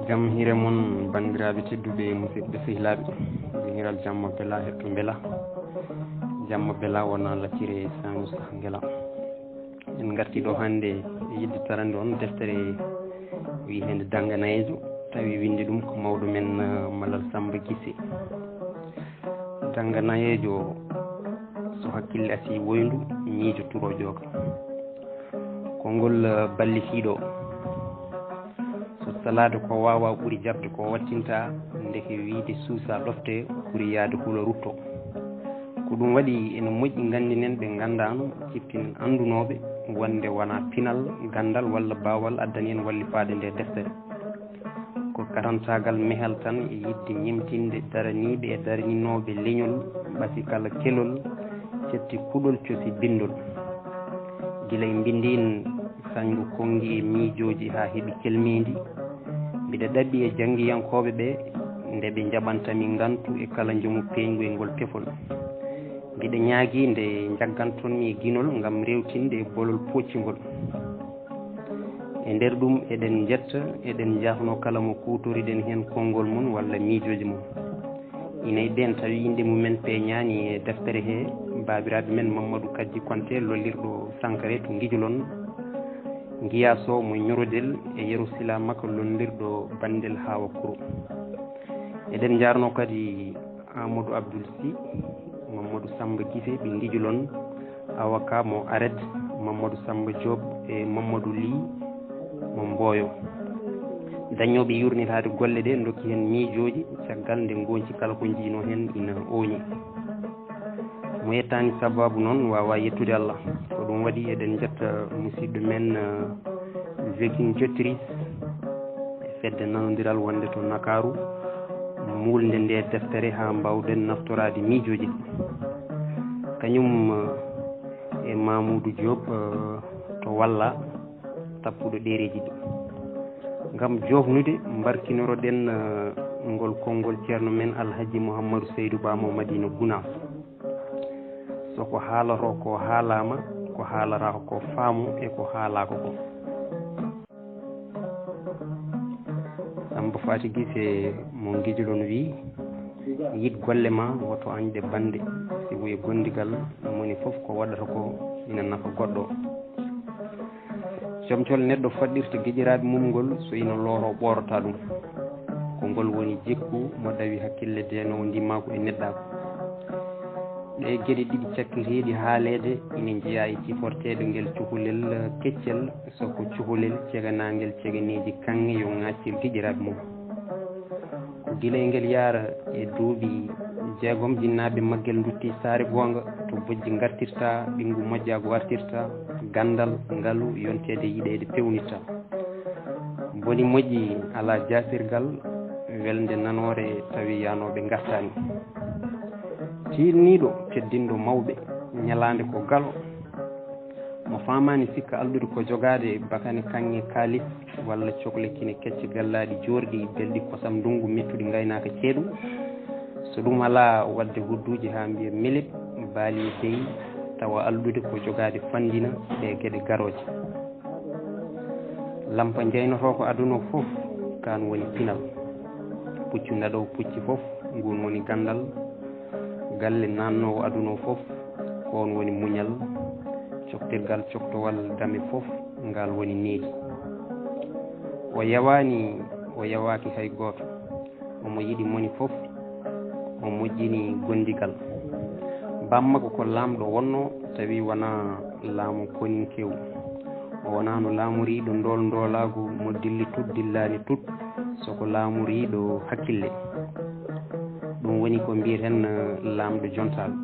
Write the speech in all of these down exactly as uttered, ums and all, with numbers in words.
Jam hiire mon, banndiraaɓe tedduɓe, musidɓe sehilaaɓe. Jam hiiral, jamma bela, heɗto mbela. Jamma bela wona laccire, saanu sah ngela. En ngarti ɗo hannde e yiɗde tarande on deftere wiyeende Dannga Nayeejo, tawi winndi ɗum ko mawɗo men, eh, Malal Samba Gise. Dannga Nayeejo, so hakkille asii woyndu, miijo turo jooka. Konngol, eh, ballitiiɗo. So salaade ko waawaa ɓuri jaɓde ko wattinta, ndeke wiyde suusa ɗofte ɓuri yahde hula rutto. Ko ɗum waɗi ene moƴƴi nganndinen ɓe nganndaano, ciftinen anndunooɓe wonde wonaa pinal, ganndal walla baawal addani en wallifaade nde deftere. Ko karantaagal mehal tan e yiɗde ñemtinde daraniiɓe e daraninooɓe leñol, ɓasi kala kelol, cetti kuɗol, cosi binndol. Gila e mbinndiin sañngu konngi e miijooji haa heɓi kelmeendi, mbiɗa ɗaɓɓi e janngiyankooɓe ɓe nde ɓe njaɓanta mi ngantu e kala njomu peeñgu e ngol tefol. Mbiɗa ñaagii nde njagganton mi e ginol ngam rewtinde e bolol pooccingol. E nder ɗum, eɗen njetta, eɗen njaafnoo kala mo kuutoriɗen heen konngol mum walla miijooji mum. Ina e ɓeen tawi inɗe mumen peeñaani e deftere hee, baabiraaɓe men Mamadou Kadji Konte, lollirɗo Sankare to Ngijulon, Ngiyaa Sow mo Ñorodel e Yero Sila Maka, lollirɗo Banndel Hawa Kuro. Eɗen njaarnoo kadi Amadou Abdoul Sy, Mamadou Samba Gise, ɓe Ngijulon, Awa Ka mo Ared, Mamadou Samba Diop e Mamadou Ly mo Mboyo. Dañooɓe yuurnitaade golle ɗe ndokki heen miijooji, caggal nde ngonci kala ko njiynoo heen ina ooñi. Mo yettaani sabaabu noon waawaa yettude Allah. Ko ɗum waɗi eɗen njetta musidɗo men, eh, Joaquin Jotteries e fedde nanondiral wonde to Ndakaaru, muulde nde deftere haa mbaawɗen naftoraade miijooji ɗi. Kañum, eh, e Mamoudou Diop, eh, to Walla, tappuɗo ɗereeji ɗi. Ngam joofnude, mbarkinoroɗen, eh, ngol konngol ceerno men Alhaji Mouhamadou Seydou Ba mo Madina Gounass. So ko haalotoo ko haalaama, ko haalata ko faamu e ko haalaaka ko. Samba Faty Gise mo Ngijulon wii, "Yiɗ golle ma, woto añde bannde, sibu e gondigal, moni fof ko waɗata ko ina nafa goɗɗo." Comcol neɗɗo faɗɗirta giƴiraaɓe mum ngol, so ina looroo ɓoorata ɗum. Ko ngol woni jikku mo ɗawi hakkille deenoowo ndimaagu e neɗɗaagu. Ɗee geɗe ɗiɗi cakkiteeɗi haaleede ina njeyaa e ciforteeɗo ngel cukalel keccel, so ko cukalel ceganaangel ceganeeji kaŋŋe yo ŋaaccir giƴiraaɓe mum. Ko gila e ngel yahra e duuɓi jeegom, jinnaaɓe maggel nduttii saare goonga, to bojji ngartirta, ɓinngu moƴƴaagu artirta, ganndal ngalu yonteede yiɗeede peewnirta. Boni moƴƴi alaa jaasirgal, welnde nanoore tawi yahnooɓe ngartaani. Tiiɗniiɗo, teddinɗo mawɓe, ñalaande ko galo. Mo faamaani sikka alɗude ko jogaade bakane kaŋŋe kaalis walla cokle kine kecce gallaaɗi joorɗi belɗi kosam ndunngu mettuɗi ngaynaaka ceeɗu. So ɗum alaa, waɗde hudduuji haa mbiya melip, baali e beyi, tawa alɗude ko jogaade fanndina e geɗe garooje. Lampa njeynotoo ko aduna o fof, kaan woni pinal. Puccu naɗoowo pucci fof, nguun woni ganndal. Galle naatnoowo aduna o fof, ko oon woni muñal. Coktirgal coktowal dame fof, ngaal woni needi. O yawaani, o yawaaki hay gooto. Omo yiɗi moni fof, o moƴƴini gondigal. Bammako ko laamɗo wonnoo, tawi wonaa laamu koninkeewu. O wonaano laamoriiɗo ndool ndoolaagu mo dilli tut, dillaani tut, so ko laamoriiɗo hakkille. Ɗum woni ko mbiyeten, eh, laamɗo jontaaɗo.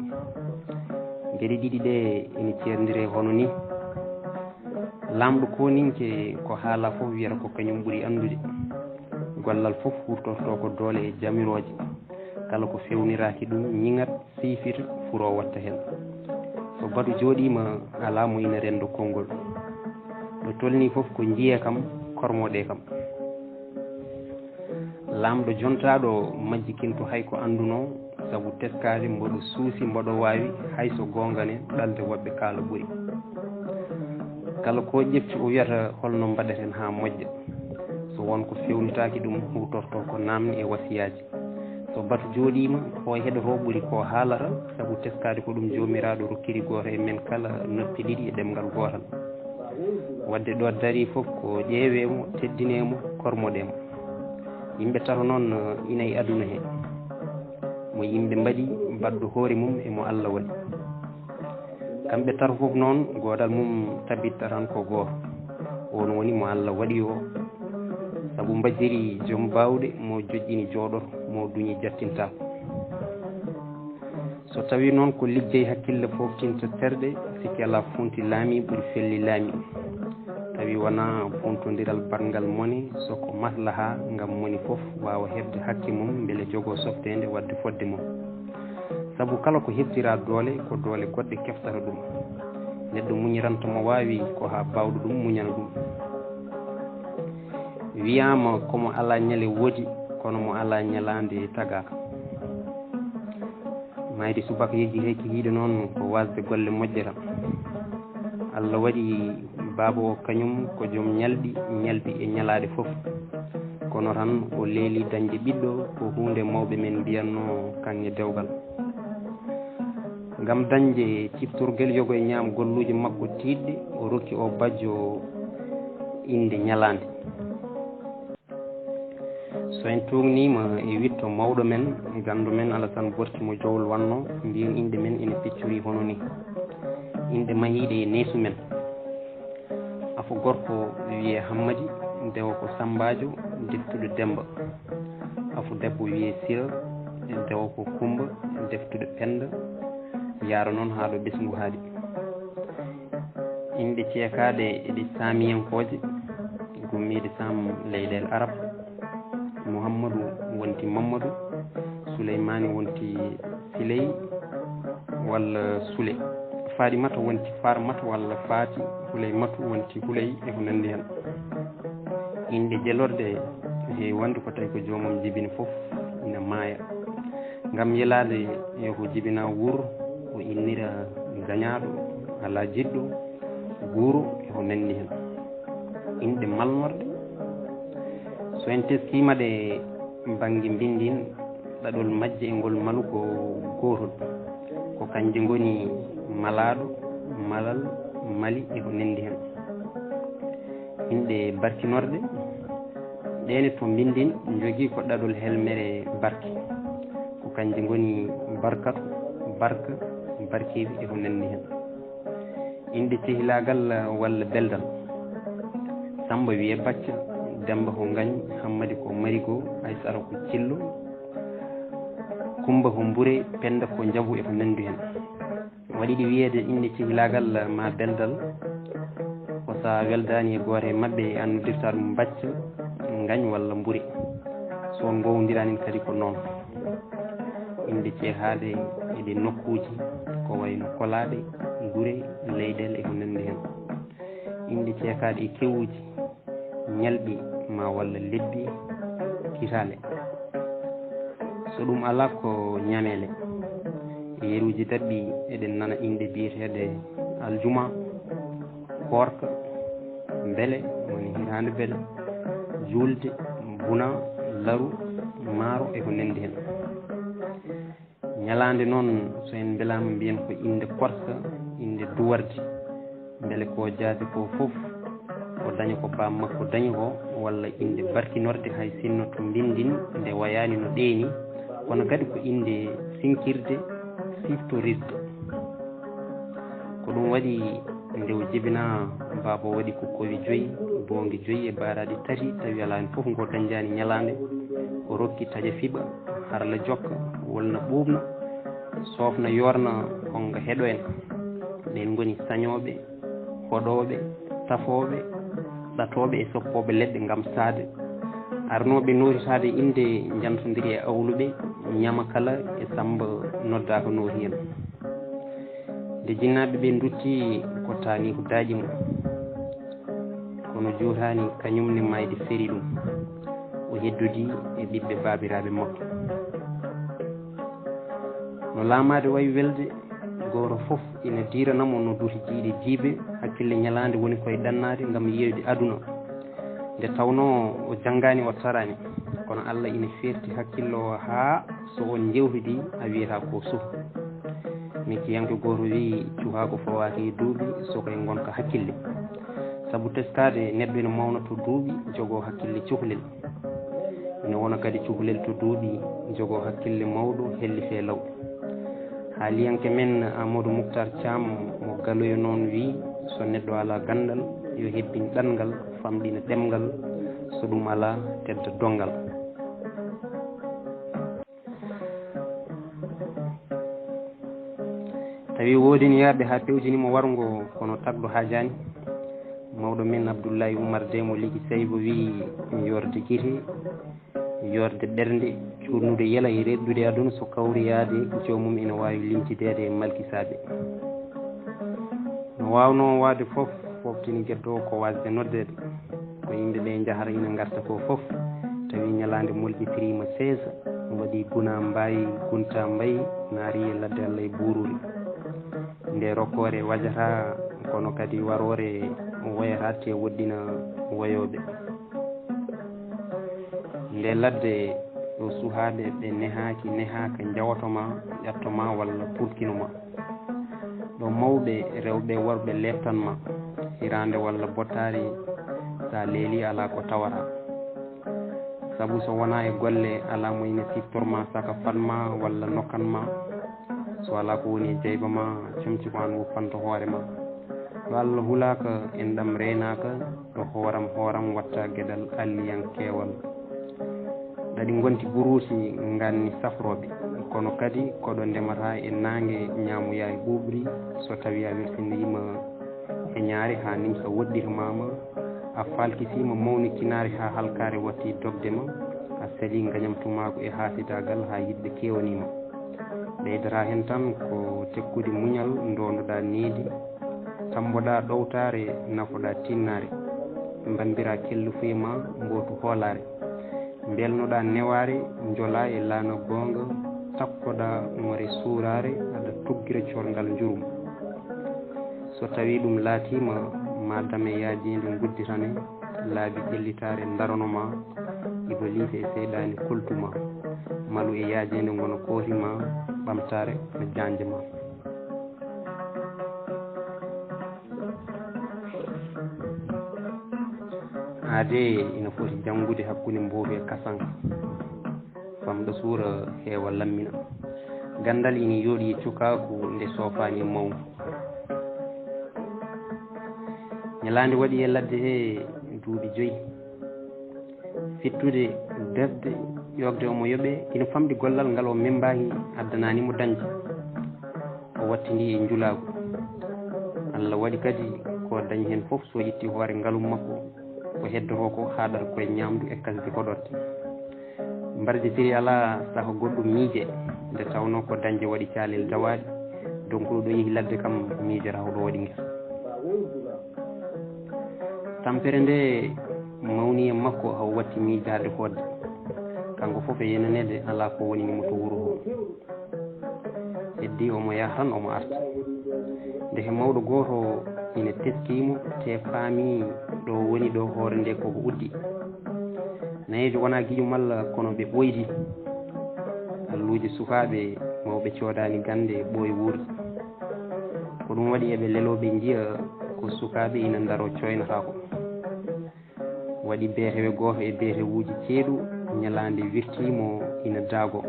Geɗe ɗiɗi ɗe ene ceerndire hono ni. Laamɗo koninke ko haala fof wiyata ko kañum ɓuri anndude. Gollal fof hurtorto ko doole e jamirooje. Kala ko fewniraaki ɗum ñiŋat, siifita, furo watta heen. So batu jooɗiima, alaa mo ina renndo konngol. Ɗo tolnii fof ko njiyee kam, kormoɗee kam. Laamɗo jontaaɗo majjikinto hay ko anndunoo, sabu teskaade mboɗo suusi, mboɗo waawi, hay so goonga ne, ɗalde woɓɓe kaala ɓuri. Kala ko ƴefti o wiyata holno mbaɗeten haa moƴƴa. So Won ko fewnitaaki ɗum huutorto ko naamni e wasiyaaji. So batu jooɗiima, ko heɗotoo ɓuri ko haalata, sabu teskaade ko ɗum Joomiraaɗo rokkiri gooto e men kala noppi ɗiɗi e ɗemngal gootal. Waɗde ɗo darii fof ko ƴeewee mo, teddinee mo, kormoɗee mo. Yimɓe tato noon ina e aduna he. Mo yimɓe mbaɗi baɗɗo hoore mum e mo Alla waɗi. Kamɓe tato fof noon, goodal mum tabitta tan ko gooto, oon woni mo Alla waɗi o. Sabu mbajiri joom baawɗe, mo joƴƴini jooɗoto, mo duñi jattintaako. So tawii noon ko liggey hakkille fooftinta terɗe, sikke alaa funti laami ɓuri felli laami. Tawi wonaa funtondiral baɗngal mone, so ko maslaha ngam moni fof waawa heɓde hakke mum, mbele jogoo softeende waɗde fodde mum. Sabu kala ko heɓtiraa doole, ko doole goɗɗe keftata ɗum. Neɗɗo muñiranta mo waawi ko haa baawɗo ɗum muñana ɗum. Wiyaama ko mo alaa ñale woodi, kono mo alaa ñalaande tagaaka. Maayde subaka yejjitee kikiiɗe noon ko waasde golle moƴƴe tan. Alla waɗi baaba o kañum ko joom ñalɗi, ñalɗi e ñalaaɗe fof. Kono tan o leeli dañde ɓiɗɗo ko huunde mawɓe men mbiyatnoo kaŋŋe dewgal. Ngam dañde ciftorgel yogo e ñaam golluuje makko tiiɗɗe, o rokki o bajjo innde ñalaande. So en tuugniima e witto mawɗo men, ganndo men Alasan Borti mo Jowol wannoo, mbiyen inɗe men ene peccorii hono nii. Inɗe mahiiɗe e neesu men. Afo gorko wiyee Hammadi, dewo ko Sammbaajo, deftuɗo Demmba. Afo debbo wiyee Sira, dewo ko Kummba, deftuɗo Pennda, yaara noon haa ɗo ɓesngu haaɗi. Inɗe ceekaaɗe e ɗe saamiyankooje, gummiiɗe Saam leyɗeele Arab. Muhammadu wonti Mammadu, Suleymaani wonti Siley walla Sule, Faaɗimata wonti Faarmata walla Faati, Huleymatu wonti Huley e ko nanndi heen. Inɗe jelorɗe heewi wonde ko tawi ko joomum jibini fof ina maaya. Ngam yelaade yo ko jibinaa wuur, o innira gañaaɗo, alaa jiɗɗo, guuro e ko nanndi heen. Inɗe malnorɗe, so en teskiima ɗe bannge mbinndiin, ɗaɗol majje e ngol malu ko gootol, ko kañje ngoni malaaɗo, malal, mali e ko nanndi heen. Inɗe barkinorɗe, ɗeene to mbinndiin njogii ko ɗaɗol helmere barke, ko kañje ngoni barkatu, barka, barkeeɓe e ko nanndi heen. Inɗe cehilaagal walla beldal. Sammba wiyee Bacca, Demmba ko Ngañ, Hammadi ko Marigo, Aysara ko Cillo, Kummba ko Mbure, Pennda ko Njabu e ko nanndi heen. Waɗi ɗi wiyeede inɗe cehilaagal maa beldal, ko so a weldaani e gooto e maɓɓe, a noddirta ɗum Bacca, Ngañ walla Mbure. So on ngoowondiraani kadi ko noon. Inɗe ceekaaɗe e ɗi nokkuuji, ko wayno kolaaɗe, gure, leyɗeele e ko nanndi heen. Inɗe ceekaaɗe e kewuuji, ñalɗi maa walla lebbi, kitaale. So ɗum alaa ko ñameele. E yeruuji daɓɓi eɗen nana inɗe biyeteeɗe aljuma, koorka, mbele, woni hitaande mbele, juulde, buna, laru, maaro e ko nanndi heen. Ñalaande noon, so en mbelaama mbiyen ko innde korka, innde duwardi. Mbele ko jaasi ko fof, o daña ko baam makko dañi ko, walla innde barkinorɗe hay sinno to mbinndiin nde wayaani no ɗeeni, kono kadi ko innde sinkirde, siftorirde. Ko ɗum waɗi nde o jibinaa, baaba o waɗi ko kowi joyi, boongi joyi e baaraaɗi tati, tawi alaa heen fof ngo dañjaani ñalaande. O rokki taƴa fiɓa, harla jokka, wolna ɓuuɓna, soofna yoorna, konnga heɗo en. Ɓeen ngoni sañooɓe, hoɗooɓe, tafooɓe, ɗatooɓe e soppooɓe leɗɗe ngam saade. Arnooɓe nootitaade innde njantondiri e awluɓe, ñama kala e Sammba noddaaka nooti en. Nde jinnaaɓe ɓe ndutti ko taaniiku daaƴi mo, kono jootaani kañum ne maayde feri ɗum, o heddodii e ɓiɓɓe baabiraaɓe makko. No laamaade wayi welde, gooto fof ina diirana mo no duti jiiɗe jiibe, hakkille ñalaande woni koye ɗannaade ngam yeeyde aduna. Nde tawnoo o janngaani, o taraani, kono Allah ina feerti hakkillo o haa so on njeewtidii a wiyata ko suh. Mecciyanke gooto wiyi, cuhaa ko fawaaki e duuɓi, so ko e ngonka hakkille. Sabu teskaade, neɗɗo ina mawna to duuɓi, jogoo hakkille cukalel. Ina wona kadi cukalel to duuɓi, jogoo hakkille mawɗo, hellifee law. Haaliyanke men Amadou Mouhtar Thiam mo Galoyo noon wiyi, so neɗɗo alaa ganndal, yo hebbin ɗanngal, famɗina ɗemngal, so ɗum alaa, tedda donngal. Tawi woodiniyaaɓe haa pewjini mo warngo, kono tagɗo haajaani. Mawɗo men Abdoulaye Oumar Demo Ligi Saybo wiyi, yoorde gite, yoorde ɓernde, cuurnude yela e reeɗude aduna so kawriyaade joomum ina waawi limtideede e malkisaaɓe. No waawnoo waade fof, foftini geddo o ko waasde noddeede. Ko yimɓe ɓe njahata ina ngarta ko fof, tawi ñalaande moljitiriima seesa, waɗi guna mbaayi, gunta mbayi, naari e ladde Allah e buururi. Nde rokkoore wajata, kono kadi waroore woyata te woɗɗina woyooɓe. Nde ladde ɗo suhaaɓe ɓe nehaaki, nehaaka njawoto ma, ƴatto ma walla pulkino ma. Ɗo mawɓe rewɓe worɓe leeftan ma, hiraande walla bottaari, sa leeli alaa ko tawata. Sabu so wonaa e golle, alaa mo ina siftor ma saka fan ma walla nokkan ma. So alaa ko woni e jayba ma, comci ko aan woppanto hoore ma. Ɗo Allah hulaaka, enɗam reenaaka, ɗo hooram hooram watta geɗal alliyankeewal. Ɗaɗi ngonti buruusi nganni safrooɓe, kono kadi koɗo ndemata e naange ñaamoya e ɓuuɓri, so tawi a welsindiima e ñaare haa nimsa woɗɗirmaama, a falkisiima mawnikinaare haa halkaare watti dogde ma, a salii ngañamtumaagu e haasidaagal haa yiɗɓe keewanii ma. Ɓeydata heen tan ko tekkude muñal, ndoondoɗaa needi, tammboɗaa ɗowtaare, nafoɗaa tinnaare, mbambiraa kellufuye ma, mbootu hoolaare. Mbelnoɗaa newaare, njolaa e laana goonga, takkoɗaa ŋore suuraare, aɗa tuggira corgal njurum. So tawii ɗum laatiima ma dame yaajiinde ngudditane, laabi ƴellitaare ndarono ma, Ibiliisa e seyɗaani koltu ma, malu e yaajiinde ngona kooti ma, ɓamtaare no jaanje ma. Aadee ina foti janngude hakkunde mbootu e kasanka, famɗa suura heewa lammina. Ganndal ina yooɗi e cukaaku nde soofaani e mawngu. Ñalaande waɗi e ladde he duuɓi joyi. Fittude, darde, ƴoogde omo yoɓee, ina famɗi gollal ngal o memmbaaki addanaani mo dañde. O wattindii e njulaagu. Allah waɗi kadi ko dañi heen fof so itti hoore ngalum makko, ko heddotoo ko haaɗata ko e ñaamdu e kasdi hoɗorde. Mbarjitiri alaa saha goɗɗum miije, nde tawnoo ko dañde waɗi caalel dawaaɗi, donc ɗo yehi ladde kam miijata ko ɗo waɗi ngesa. Tampere nde mawni e makko, haw watti miijaade hoodde. Kanko fof e yenaneede alaa ko wonini mo to wuro o. Heddii omo yaha tan omo arta. Nde he mawɗo gooto ina teskii mo, te faami ɗo woni ɗo hoore nde koko uddi. Nayeejo wonaa giƴo malla kono ɓe ɓooydi. Alluuje sukaaɓe mawɓe coodaani gannde ɓooy wuurdi. Ko ɗum waɗi eɓe leloo ɓe njiya ko sukaaɓe ina ndaroo cooynataako. Waɗi beetewe gooto e beetewuuji ceeɗu, ñalaande wirtii mo ina daago.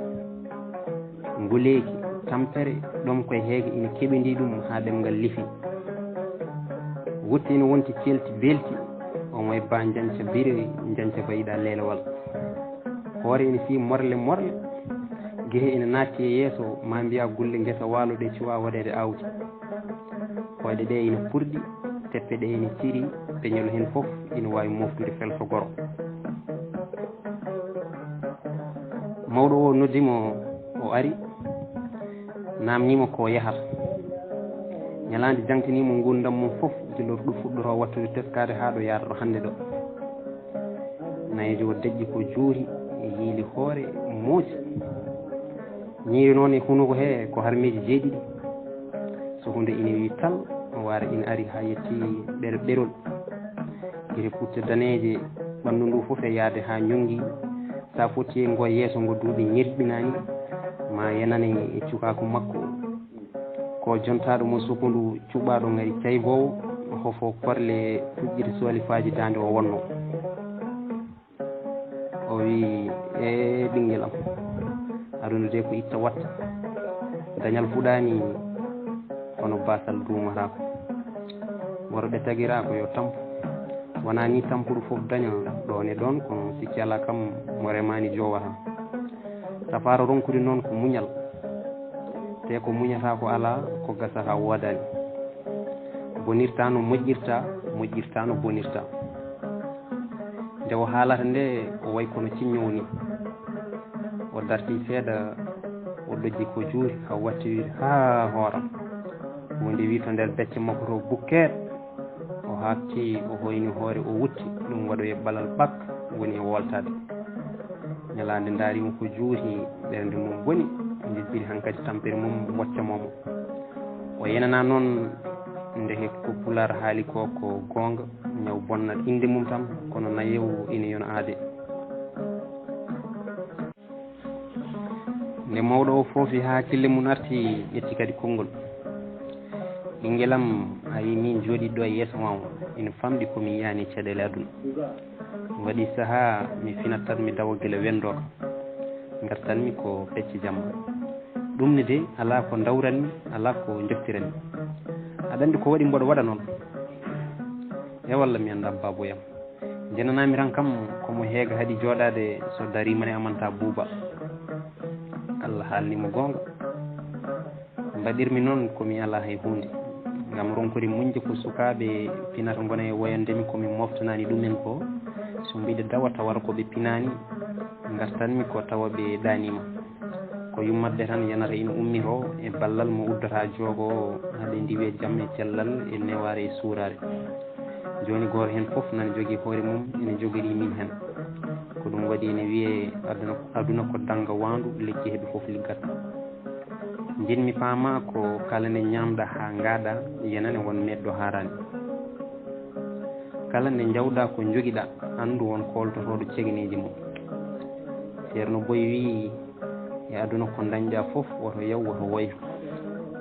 Nguleeki, tampere, ɗom koye heege ina keɓindii ɗum haa ɗemngal lifi. Wutte ina wonti celti belti, omo e ba njanca bire, njanca ba yiɗa leelewal. Hoore ina fii morle morle, gehe ina naatti e yeeso, maa mbiyaa gulle ngesa waalo ɗe cuwaa waɗeede aawdi. Koyɗe ɗe ina purɗi, teppe ɗe ina ciri, peñol heen fof ina waawi moftude felso goro. Mawɗo o noddi mo, o ari, naamnii mo ko yahata. Ñalaande jaŋtinii mo nguurndam mum fof, gila ɗo fuɗɗoroo wattude teskaade haa ɗo yaarata ɗo hannde ɗo. Nayeejo o deƴƴi ko juuri, yiili hoore, muusi. Ñiiri noon e hunuko he ko harmeeji jeeɗiɗi. So huunde ina wiyi tal, o waara ina ari haa yetti ɓer-, ɓerol. Gite putte daneeje Ɓanndu ndu fof e yahde haa ñunngi. So a fotti e ngo yeeso ngo duuɓi ñerɓinaani, ma yenane e cukaaku makko. Ko jontaaɗo mo sukundu cuɓaaɗo ngari cayboowo, hofo korle puƴƴiri soolifaaji daande o wonno. O wi, "Ee ɓinngel am, aduna de ko itta watta. Dañal fuɗaani kono baasal duumataako. Worɓe tagiraa ko yo tampu. Wonaa ni tampuɗo fof daña ɗoon e ɗoon, kono sikki alaa kam mo remaani joowata. Safaara ronkude noon ko muñal. Te ko muñataa ko alaa, ko gasataa woodaani. Bonirtaa no moƴƴirtaa, moƴƴirtaa no bonirtaa." Nde o haalata nde, o wayi kono ciññoowo ni. O dartii seeɗa, o ɗojji ko juuri, haa watti wiide, "Haa hooram." Huunde wi to nder becce makko to bukkeet. O haakti, o hoyni hoore, o wutti. Ɗum waɗoyi balal ɓak, woni e woltaade. Ñalaande ndaari mo ko juuti, ɓernde mum boni, o jejjiri hankadi tampere mum, wocca moomo. O yenanaa noon, ndeke ko Pulaar haali ko, ko goonga, ñaw bonnat innde mum tan, kono nayewu ina yona aade. Nde mawɗo o foofi haa hakkille mum arti, ƴetti kadi konngol. "Ɓinngel am, a yii min jooɗiiɗo e yeeso maa o, ina famɗi ko mi yiyaani caɗeele aduna. Waɗi sahaa mi finat tan mi dawa gila wenndooka. Ngartanmi ko pecce jamma. Ɗum ne de alaa ko ndawranmi, alaa ko njoftiranmi. Aɗa anndi ko waɗi mboɗo waɗa noon? E walla mi anndaa baaboyam. Njenanaami tan kam ko mo heega haɗi jooɗaade so dariima ne amanta buuba." Allah haalni mo goonga. Mbaɗirmi noon ko mi alaa hay huunde. Ngam ronkude muñde ko sukaaɓe pinata ngona e woyande mi ko mi moftanaani ɗumen ko, so mbiɗa dawa tawata ko ɓe pinaani, ngartanmi ko tawa ɓe ɗaaniima. Ko yummatɓe tan yanata ina ummitoo e ballal mo uddata joogo o, haa ɓe ndiwi e jam e cellal e newaare e suuraare. Jooni gooto heen fof nana jogii hoore mum, ina jogori min heen. Ko ɗum waɗi ina wiyee aduna, aduna ko dannga waandu, lekki heɓi fof liggata. Njiɗmi paama ko kala nde ñaamɗa haa ngaaɗa, yenane won meɗɗo haaraani. Kala nde njawɗa ko njogiɗa, anndu won kooltotooɗo cegeneeji mum. Ceerno Boy wii, e aduna ko ndañɗa fof, woto yaw, woto woyo.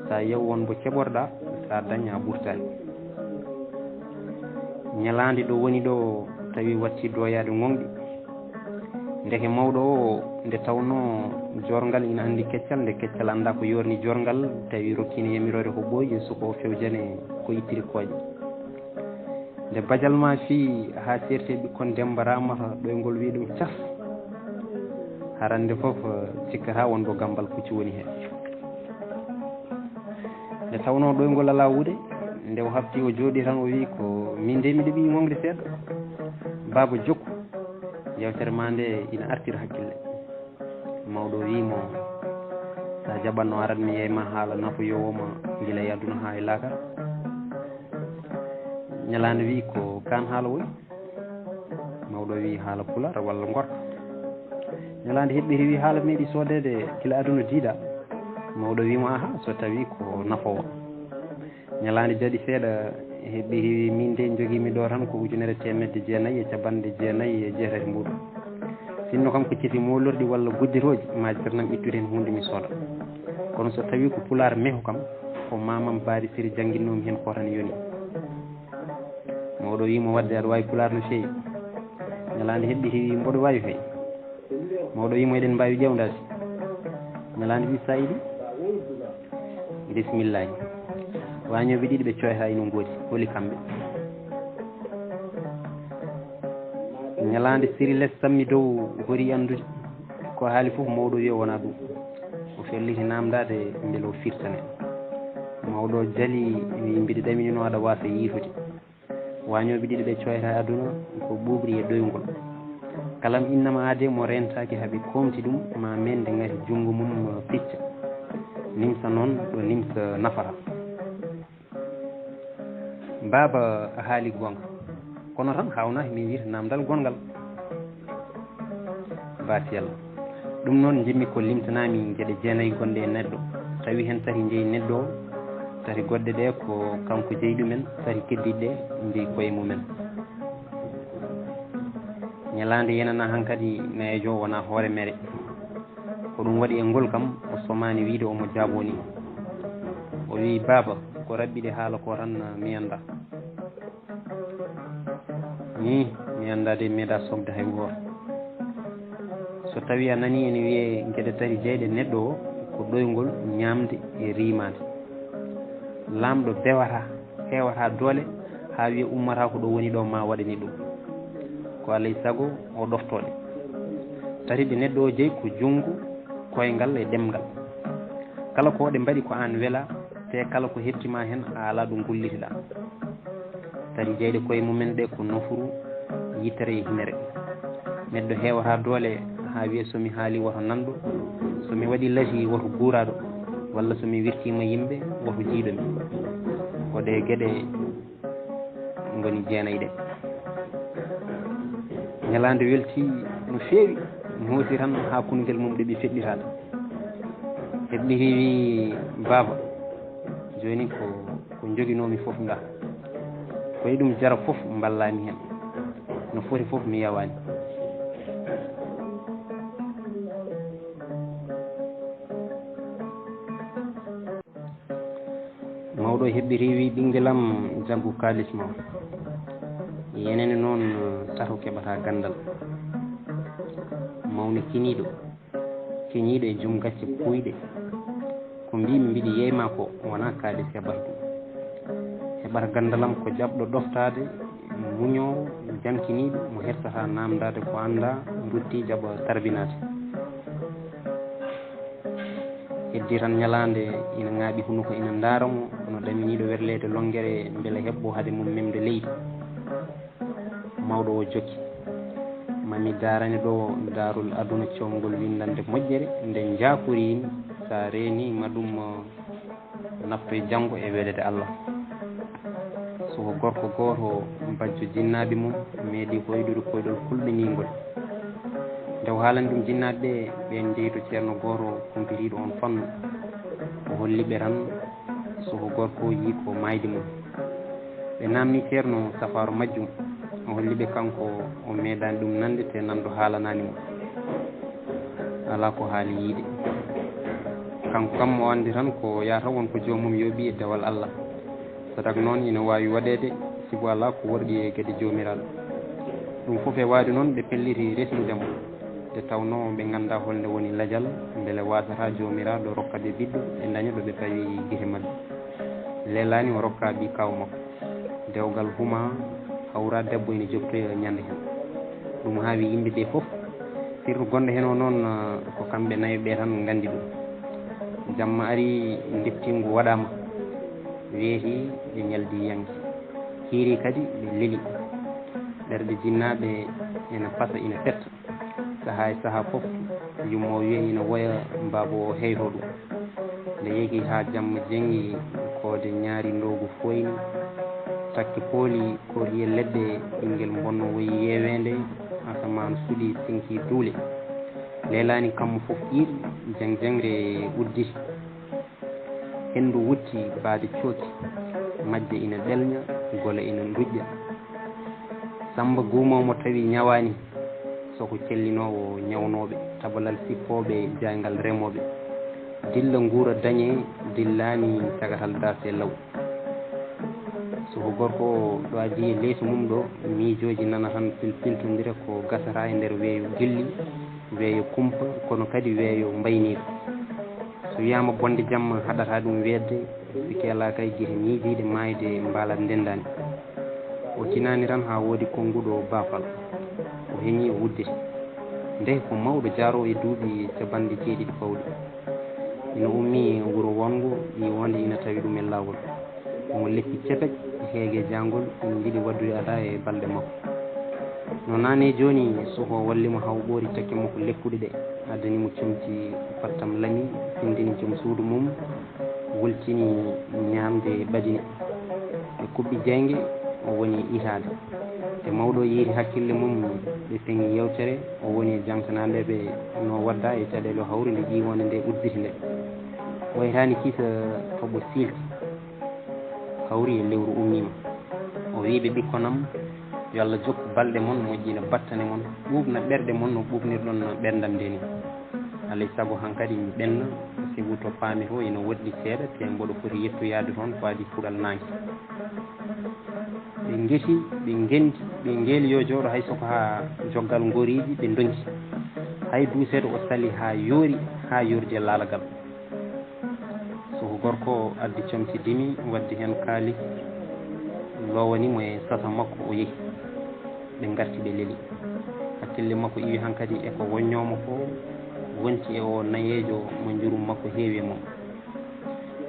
Sa yaw won mbo keɓorɗa, sa dañ a ɓurtaani. Ñalaande ɗo woni ɗo, tawi watti doyaade gonɗi. Ndeke mawɗo o, nde tawnoo joorngal ina anndi keccal, nde keccal annda ko yoorni joorngal, tawi rokkiino yamiroore ko ɓooyi, suka o fewjane ko ittiri kooƴe. Nde bajal ma fii haa seerti e ɓikkon Demmba Raamata, ɗoyngol wii ɗum cas. Harande fof, eh, cikkata won ɗo gammbal pucci woni heen. Nde tawnoo ɗoyngol alaa wuude, nde o hafti o jooɗii tan o wii, "Ko min de miɗo ɓii ŋoŋde seeɗa. Baaba jokku, yewtere ma nde ina artira hakkille." Mawɗo wii mo, "Sa jaɓatno arat mi yeey ma haala nafoyoowo ma gila e aduna haa e laakara." Ñalaande wii, "Ko kaan haala woni?" Mawɗo wii, "Haala pulaar walla ngorka." Ñalaande heɓɓiti wii, "Haala meeɗi soodeede gila aduna diida." Mawɗo wii mo, "Aha, so tawii ko nafoowo." Ñalaande jaɗi seeɗa, heɓɓiti wii, "Min de njogiimi ɗo tan ko ujunere teemedde jeenayi e capanɗe jeenayi e jeetati mbuuɗu. Sinno kam ko cisi moolorɗi walla gudditooji, ma jarnam ittude heen huunde mi sooda. Kono so tawii ko pulaar meho kam, ko maamam Baari Siri jannginnoomi heen ko tan yoni." Mawɗo wii mo, "Wadde aɗa waawi pulaar no feewi." Ñalaande heɓɓiti wii, "Mboɗo waawi kay." Mawɗo wii mo, "Eɗen mbaawi ƴeewdaade." Ñalaande wii, "Sa yiɗi, bismillaahi. Waañooɓe ɗiɗi ɓe coyata ina ngoodi. Holi kamɓe?" Ñalaande Siri Les sammi dow, horii anndude ko haali fof, mawɗo wii o wonaa ɗum. O felliti naamndaade mbele o firtane. Mawɗo jali, wii, "Mbiɗa ɗaminino aɗa waasa yiitude. Waañooɓe ɗiɗi ɓe coyata e aduna ko ɓuuɓri e ɗoyngol. Kala mo innama aade mo reentaaki haa ɓe koomti ɗum, ma meende ngati junngo mum picca. Nimsa noon ɗo nimsa nafata." Baaba, a haali goonga. Kono tan haawnaaki min wiita naamndal gonngal. Baasi Yalla. Ɗum noon, njimmi ko limtanaami geɗe jeenayi gonɗe e neɗɗo. Tawi heen tati njeyi neɗɗo o, tati goɗɗe ɗe ko kanko jeyi ɗumen, tati keddiiɗe ɗe njeyi koye mumen. Ñalaande yenana hankadi nayeejo wona hoore mere. Ko ɗum waɗi e ngol kam o somaani wiide omo jaaboo ni. O wiyi, "Baaba, ko raɓɓiɗe haala ko tan mi annda." Ni mi annda de, meeɗa sokde hay gooto. So tawi a nani ene wiyee geɗe tati jeyɗe neɗɗo o, ko ɗoyngol, ñaamde e riimaade. Laamɗo bewata, heewata doole, haa wiya ummata ko ɗo woni ɗo ma waɗani ɗum. Ko alay sago o ɗoftoɗe. Tati ɗe neɗɗo o jeyi ko junngo, koyngal e ɗemngal. Kala ko ɗe mbaɗi ko aan wela, te kala ko heɓti ma heen a alaa ɗo ngullitiɗaa. Tati jeyɗe koye mumen ɗe ko nofru, yitere e hinere. Neɗɗo heewata doole haa wiya so mi haali woto nanɗo, so mi waɗi lati woto guuraɗo, walla so mi wirtiima yimɓe woto jiiɗo mi. Ko ɗe geɗe ngoni jeenay ɗe. Ñalaande welti no feewi, mi hoosi tan haa kunngel mum ɗeɓi feɗɗitaade. Heɓɓi wi, "Baaba, jooni ko, ko njoginoomi fof nda. Ko e ɗum jara fof mballami heen. No foti fof mi yawaani." Mawɗo heɓɓi rewi, "Ɓinngel am, jaggu kaalis ma. Yenene noon, tato keɓata ganndal." Mawni kiniiɗo, keñiiɗo e jom gacce puuyɗe. Ko mbiimi mbiɗi yeeyma ko wonaa kaalis heɓata ɗum. Heɓata ganndal am ko jaɓɗo ɗoftaade, muñoowo, jankiniiɗo, mo hersataa naamndaade ko annda, rutti jaɓa tarbinaade. Heddii tan ñalaande ina ŋaaɓi hunuko ina ndaara mo, no ɗaminiiɗo werleede lonngere mbele heɓɓo hade mum memde leydi. Mawɗo o jokki, "Ma mi daarane ɗo daarol aduna coomgol winndannde moƴƴere, nde njaakoriimi, so a reenii ma ɗum naftoy janngo e weelede Allah." Suka gorko gooto, bajjo jinnaaɓe mum, meeɗi hoyɗude koyɗol kulɓiniingol. Nde o haalani ɗum jinnaaɓe ɓe, ɓeen njehi to ceerno gooto kumpitiiɗo oon fannu. O holli ɓe tan suka gorko o yiyi ko maayde mum. Ɓe naamni ceerno safaaru majjum. O holli ɓe kanko o meeɗaani ɗum nande, te nanɗo haalanaani mo. Alaa ko haali yiide. Kanko kam o anndi tan ko yahata won ko joomum yooɓi e dewal Allah. Sadak noon ina waawi waɗeede, sibu alaa ko worɗi e geɗe Joomiraaɗo. Ɗum fof e waawde noon, ɓe pelliti resnude mo. Nde tawnoo ɓe nganndaa holnde woni lajal, mbele waasataa Joomiraaɗo rokka ɓe ɓiɗɗo, ɓe ndaña ɗo ɓe pawi gite maɓɓe. Leelaani o rokka ɓii kaaw makko. Dewgal huma, hawra debbo ina jogtoya ñande heen. Ɗum haawi yimɓe ɓe fof. Sirru gonɗo heen o noon, ko kamɓe nayo ɓe tan nganndi ɗum. Jamma ari, ndeftingu waɗaama, weeti, ɓe ñaldi yanki. Hiiri kadi, ɓe leli. Ɓerɗe jinnaaɓe ina pasa, ina petta. Sahaa e sahaa fof, yumma o wiya ina woya baaba o heyto ɗum. Nde yehi haa jamma jeŋi, koode ñaari ndoogu fooyni, takke pooli, koriyel leɗɗe, ɓinngel mbonno woyi yeeweende, asamaan suɗi, siŋki duule. Leelaani kammu fof iiɗi, jaŋ-jaŋre udditi. Henndu wutti baade cooki, majje ina ɗelña, gole ina nduƴƴa. Sammba guumoowo mo tawi ñawaani, soko cellinoowo ñawnooɓe, tabalal sippooɓe jaayngal remooɓe. Dilla nguura dañee, dillaani cagatal daase law. Suka gorko o ɗo adii e leesu mum ɗo, miijooji nana tan pilpiltondira, ko gasata e nder weeyo gilli, weeyo kumpa, kono kadi weeyo mbayniiɗo. So wiyaama bonde jamma haɗata ɗum weeɓde, sikke alaa kay gite miijiiɗe maayde mbaalat ndenndaani. O tinaani tan haa woodi konnguɗo baafal. O heñi, o udditi. Ndeke ko mawɗo jaaroowo e duuɓi capanɗe jeeɗiɗi pawɗi. Ina ummii wuro wonngo, ƴiiwoonde ina tawi ɗum e laawol. Omo leppi cepec, heege jaangol ina yiɗi waɗdude adaa e balɗe makko. No naane jooni, suka o walli mo haa o ɓoori cakke makko leppuɗe ɗe, addani mo comci pattam lami, findini joom suudu mum, wultini ñaamde ɓadini. Ɓe kuɓɓi jeynge, o woni itaade. Nde mawɗo o yiiti hakkille mum, ɓe peŋi yeewtere, o woni e jaŋtanaaɓe ɓe no waɗda e caɗeele o hawri nde ƴiiwoonde nde udditi nde. Wayraani kisa toɓo siilti, hawri e lewru ummiima. O wiyi ɓe, "Ɓikkon am, Yo Allah jokku balɗe mon, moƴƴina battane mon, ɓuuɓna ɓerɗe mon no ɓuuɓnirɗon ɓerndam nde ni. Alay sago hankadi mi ɓenna, sibu to paami to ina woɗɗi seeɗa, te mboɗo foti yettoyaade toon ko adii puɗal naange. Ɓe ngesi, ɓe ngendi, ɓe ngeeli yo jooɗo hay soko haa joggal ngoriiji ɓe ndonki. Hay duuseede o sali haa yoori, haa yoordi e laalagal. Suka gorko addi comci dimi, waddi heen kaalis, lowani mo e sasa makko, o yehi. Ɓe ngarti, ɓe leli. Hakkille makko iwi hankadi e ko wonnoo mo ko wonti e o nayeejo mo njurum makko heewi e mum.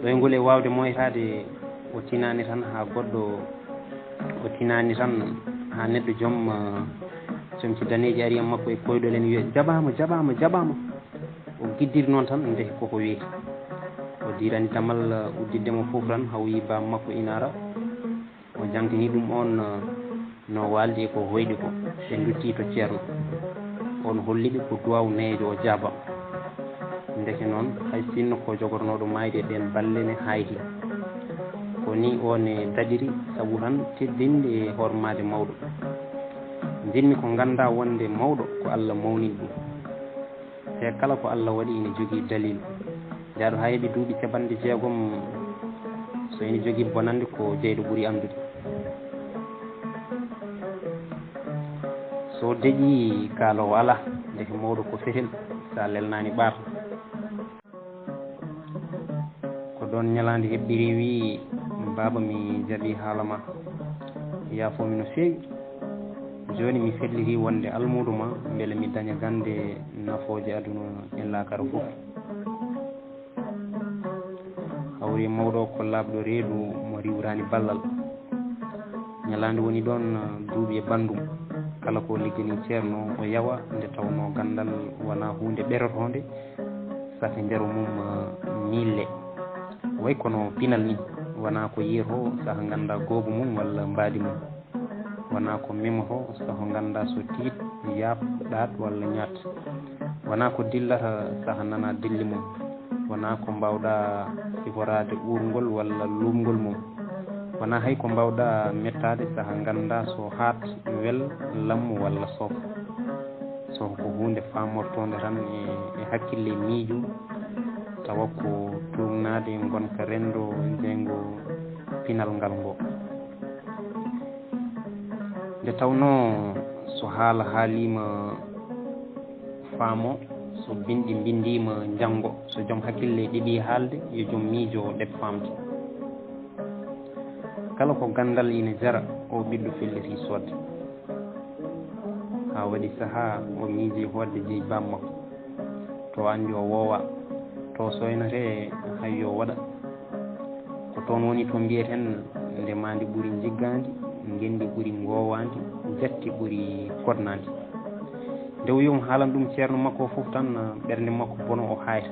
Ɗoyngol e waawde moytaade, o tinaani tan haa goɗɗo, o tinaani tan haa neɗɗo joom, eh, comci daneeji ari e makko e koyɗol en wiya, "Jaɓaama, jaɓaama, jaɓaama." O giddiri noon tan, ndeke koko weeti. O diirani damal, eh, udditde mo fof tan, hawyi baaba makko ina ara. O jangtini ɗum oon, eh, no waaldi e ko hoyɗi ko. Ɓe nduttii to ceerno. Oon holli ɓe ko duwaaw nayeejo o jaaba. Ndeke noon, hay sinno ko jogornooɗo maayde e ɗeen balle ne hayti. Ko ni o ne daɗiri, sabu tan teddinde e hormaade mawɗo. Njiɗmi ko nganndaa wonde mawɗo ko Allah mawnini ɗum. Te kala ko Allah waɗi ina jogii daliil. Jaaɗo haa heɓi duuɓi capanɗe jeegom, so ina jogii bonannde, ko jeyɗo ɓuri anndude. So deƴii, kaaloowo alaa, ndeke mawɗo ko fetel, so a lelnaani ɓaar. Ko ɗoon ñalaande heɓɓiri, wii, "Baaba, mi jaɓii haala ma. Yaafoo mi no feewi. Jooni mi felliti wonde almuudo ma, mbele mi daña gannde nafooje aduna e laakara fof." Hawri mawɗo ko laaɓɗo reedu mo riiwraani ballal. Ñalaande woni ɗoon, duuɓi e banndum. Kala ko ligganii ceerno, o yawa, nde tawnoo ganndal wonaa huunde ɓerotoonde, saka njaru mum, eh, miille. Way kono pinal ni, wonaa ko yiyetoo, saka nganndaa goobu mum walla mbaadi mum. Wonaa ko memotoo, saka nganndaa so tiit, yaaɓ, ɗaat walla ñaat. Wonaa ko dillata, saka nanaa dilli mum. Wonaa ko mbaawɗaa siforaade uurngol walla luuɓngol mum. Wonaa hay ko mbaawɗaa mettaade, saka nganndaa so haat, wel, lammu walla soof. So ko huunde faamortoonde tan e, e hakkille miijo, tawa ko tuugnaade ngonka renndo jeyngo pinal ngal ngo. Nde tawnoo so haala haaliima faamo, so binndi mbinndiima njanngo, so joom hakkille ɗeɓii haalde, yo joom miijo ɗeɓ faamde. Kala ko ganndal ina jara, o ɓiɗɗo felliti soodde. Haa waɗi sahaa o miijii hootde jeyi baam makko. To anndi o woowa, to soynatee hay yo waɗa. Ko toon woni to mbiyeten, ndemaandi ɓuri njiggaandi, ngenndi ɓuri ngoowaandi, jatti ɓuri koɗnaandi. Nde o wiyi omo haalan ɗum ceerno makko o fof tan, ɓernde makko bono o haayta.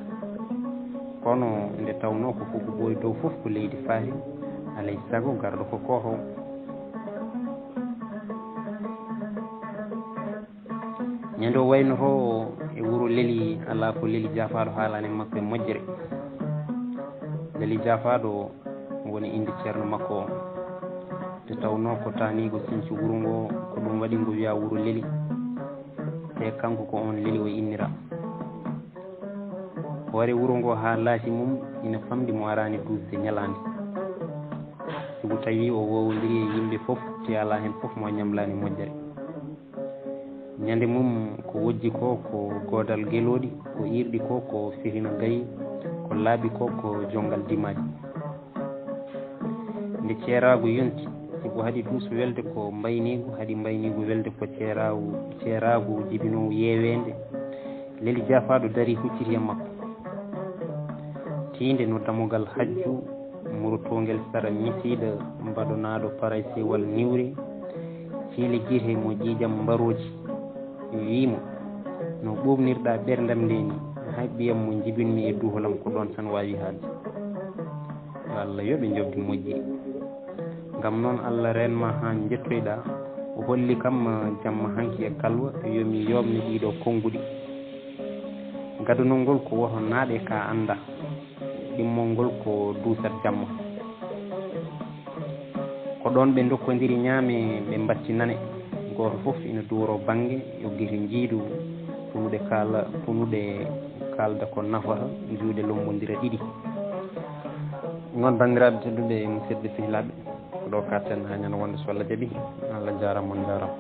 Kono nde tawnoo ko fof ko ɓooyi dow fof ko leydi faati, alay sago garɗo ko kooto. Ñande o waynotoo e wuro Leli, alaa ko Leli Jaafaaɗo haalaani e makko e moƴƴere. Leli Jaafaaɗo woni innde ceerno makko o. Nde tawnoo ko taaniigo sinci wuro ngo, ko ɗum waɗi ngo wiyaa wuro Leli. Te kanko ko oon Leli o inniraa. Hoore wuro ngo haa laasi mum ina famɗi mo araani duusde ñalaande. Sibu tawi o woowondiri e yimɓe fof, te alaa heen fof mo ñamlaani moƴƴere. Ñande mum ko wojji ko, ko goodal gelooɗi, ko iirɗi ko, ko firina gayi, ko laaɓi ko, ko jonngal dimaaji. Nde ceeraagu yonti, sibu haɗi duus welde ko mbayniigu, haɗi mbayniigu welde ko ceeraagu, ceeraagu jibinoowu yeeweende. Leli Jaafaaɗo darii hucciti e makko. Tiinde no damogal hajju, murotoongel sara misiiɗa, mbaɗonaaɗo paraysewal niwre, ciile gite mo ƴiiƴam mbarooji. Wi'i mo, "No ɓuuɓnirɗaa ɓerndam nde ni, hay ɓiyam mo njibinmi e duholam ko ɗoon tan waawi haalde." Yo Allah yoɓe njoɓdi moƴƴi. Ngam noon Allah reen ma haa njettoyɗaa, o holli kam jamma hanki e kalwa, yo mi yooɓne ɗiɗo konnguɗi. Gadunol ngol ko woto naaɗe ka annda, ɗimmol ngol ko duusat jamma. Ko ɗoon ɓe ndokkondiri ñaame, ɓe mbatti nane. Gooto fof ina duworo bannge, yo gite njiidu punuɗe kaala, punuɗe kaalda ko nafata, juuɗe lombondira ɗiɗi. Noon, banndiraaɓe tedduɓe, musidɓe sehilaaɓe, ko ɗo katten haa ñande wonde, so Allah jaɓi. Allah jaaraama, on njaaraama.